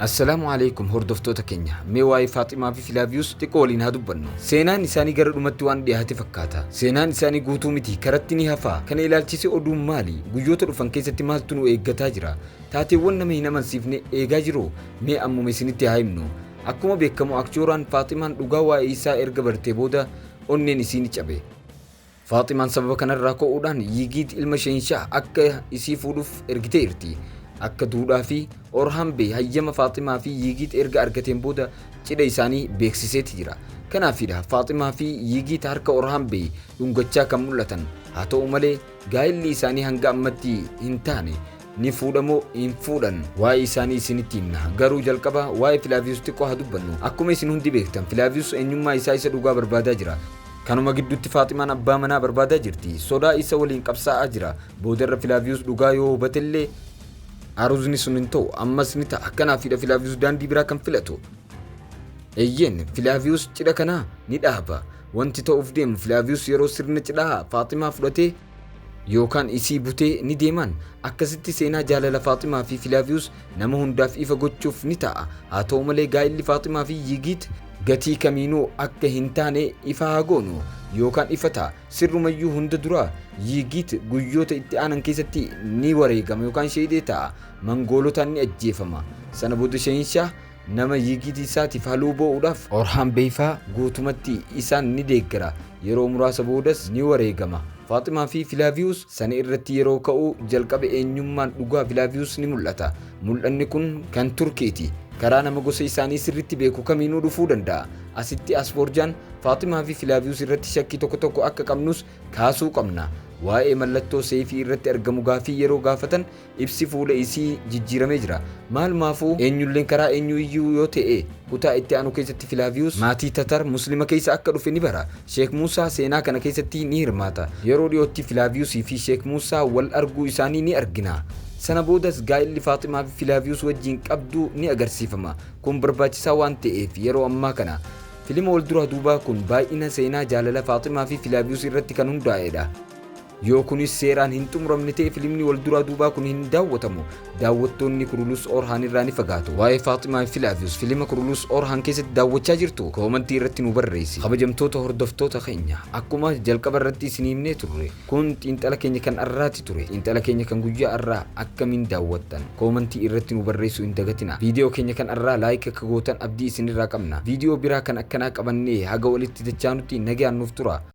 Assalaamu Aleeykum hordoftoota keenya mee waa'ee Faaximaa fi Filaaviyus xiqqoo waliin haa dubbannu. Seenaan isaanii gara dhumatti waan dhiyaate fakkaata. Seenaan isaanii guutuu miti karatti ni hafa. Kana ilaalchisee oduun maali? Guyyoota dhufan keessatti maaltu nu eeggataa jira? Taateewwan nama hin amansiifne eegaa jiruu? Mee ammuma isinitti haa himnu. Akkuma beekamu Akchooraan Faaximaan dhugaa waa'ee isaa erga bartee booda onneen isii ni cabe. Faaximaan sababa kanarraa ka'uudhaan Yigiit ilma Sheenshaah akka isii fuudhuuf ergiteerti. Akka duudhaa fi Orhaan Bey hayyama Faaximaa fi Yigiit erga argateen booda cidha isaanii beeksiseeti jira. Kanaafidha Faaximaa fi Yigiit harka Orhaan Bey dhungachaa kan mul'atan. Haa ta'u malee gaa'illi isaanii hanga ammatti hin taane. Ni fuudhamoo hin fuudhan? Waa'ee isaanii isinitti himna. Garuu jalqaba waa'ee Filaaviyus xiqqoo haa dubbannu. Akkuma isin hundi beektan Filaaviyus eenyummaa isaa isa dhugaa barbaadaa jira. Kanuma gidduutti Faaximaan abbaa manaa barbaadaa jirti. Sodaa isa waliin qabsaa'aa jira. Boodarra Filaaviyus dhugaa yoo hubatellee aruuzni sun hin ta'u. Ammas ni ta'a. Kanaafidha Filaaviyus daandii biraa kan filatu. Eeyyeen, Filaaviyus cidha kana ni dhaaba. Wanti ta'uuf deemu Filaaviyus yeroo sirna cidhaa Faaximaa fudhatee yookaan isii butee ni deemaan. Akkasitti seenaa jaalala Faaximaa fi Filaaviyus nama hundaaf ifa gochuuf ni ta'a. Haa ta'u malee gaa'illi Faaximaa fi Yigiit gatii kamiinuu akka hin taane ifa haa goonu yookaan ifa ta'a. Sirrumayyuu hunda dura Yigiit guyyoota itti aanan keessatti ni wareegama yookaan sheeyidee ta'a. Mangoolotaan ni ajjeefama. Sana booda Shahinshaah nama Yigiit isaatiif haluu ba'uudhaaf Orhaan Beeyfaa guutumatti isaan ni deeggara. Yeroo muraasa boodas ni wareegama. Faaximaa fi Filaaviyus sana irratti yeroo ka'uu jalqabe eenyummaan dhugaa Filaaviyus ni mul'ata. Mul'anni kun kan Turkiiti. Karaa nama gosa isaanii sirriitti beeku kamiinuu dhufuu danda'a. Asitti Asfoorjaan Faaximaa fi Filaaviyus irratti shakkii tokko tokko akka qabnus kaasuu qabna. Waa'ee mallattoo seeyfii irratti argamu gaafii yeroo gaafatan ibsi fuula isii jijjiiramee jira. Maalumaafuu eenyulleen karaa eenyuu iyyuu yoo ta'e kutaa itti aanu keessatti Filaaviyus maatii Tatar Muslima keessa akka dhufe ni bara. Sheek Muusaa seenaa kana keessatti ni hirmaata. Yeroo dhiyootti Filaaviyusii fi Sheek Muusaa wal arguu isaanii ni argina. Sana boodas gaa'illi Faaximaa fi Filaaviyus wajjin qabdu ni agarsiifama. Kun barbaachisaa waan ta'eef yeroo ammaa kana filima wal duraa duubaa kun baay'ina seenaa jaalala Faaximaa fi Filaaviyus irratti kan hundaa'edha. Yoo kunis seeraan hin xumuramne ta'e filimni wal duraa duubaa kun hin daawwatamu. Daawwattoonni Kurulus Orhaan irraa ni fagaatu. Waa'ee Faaximaa fi Filaaviyus filima Kurulus Orhaan keessatti daawwachaa jirtu? Koomantii irratti nu barreessi. Kabajamtoota hordoftoota keenya akkuma jalqaba irratti isin himnee turre kun xiinxala keenya kan arraati ture. Xiinxala keenya kan guyyaa arraa akkamiin daawwattan? Koomantii irratti nu barreessuu hin dagatina. Viidiyoo keenya kan arraa like akka gootan abdii isinirraa qabna. Viidiyoo biraa kan akkanaa qabannee haga walitti dachaanutti nagaan nuuf tura.